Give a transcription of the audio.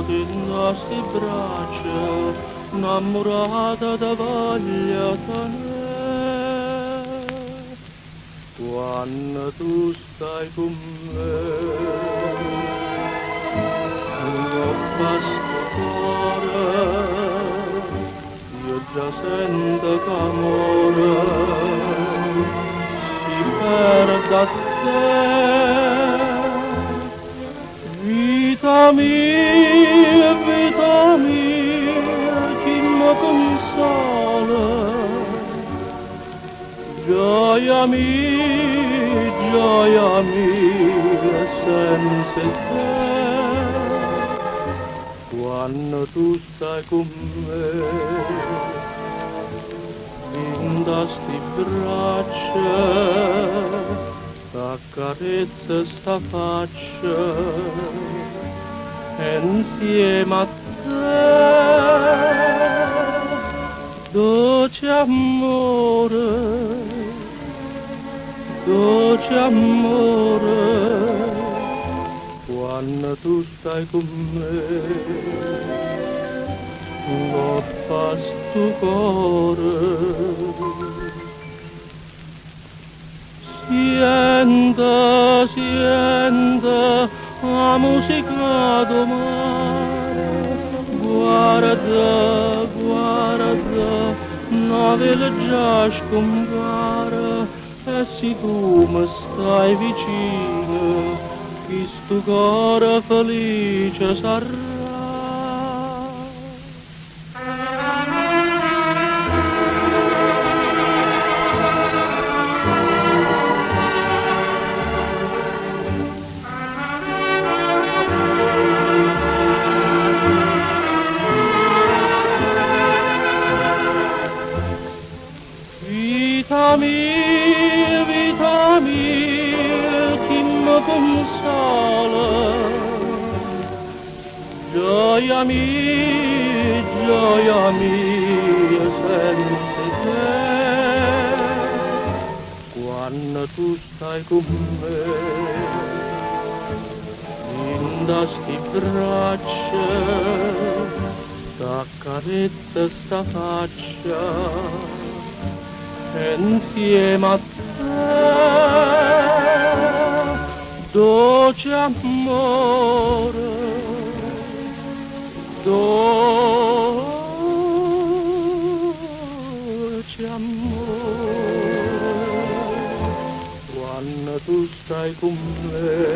vota 'int'a 'sti bbraccia, 'nnammurata te voglio tené. Quanno tu stai cu mme, 'ncopp'a 'stu core, io già sento ca more, si perdo a te. Vita mia, vita mia, chi me cunsola? Gioia mia, gioia mia, senza 'e te. Quanno tu stai cu mme, dint' a 'sti bbraccia, t'accarezza 'sta faccia e 'nzieme a te, doce ammore, doce ammore, quanno tu stai cu mme, 'ncopp'a 'stu core. Siente, siente 'a musica d' 'o mare, guarda, guarda, 'na vela già scumpare, e si tu me stai vicino, chistu core felice sarrà. Vita mia, vita mia, chi me cunsola? Gioia mia, gioia mia, senza 'e te. Quanno tu stai cu mme, dint' a 'sti bbraccia, t'accarezza 'sta faccia e 'nzieme a te, doce ammore, doce ammore, quanno tu stai cu mme.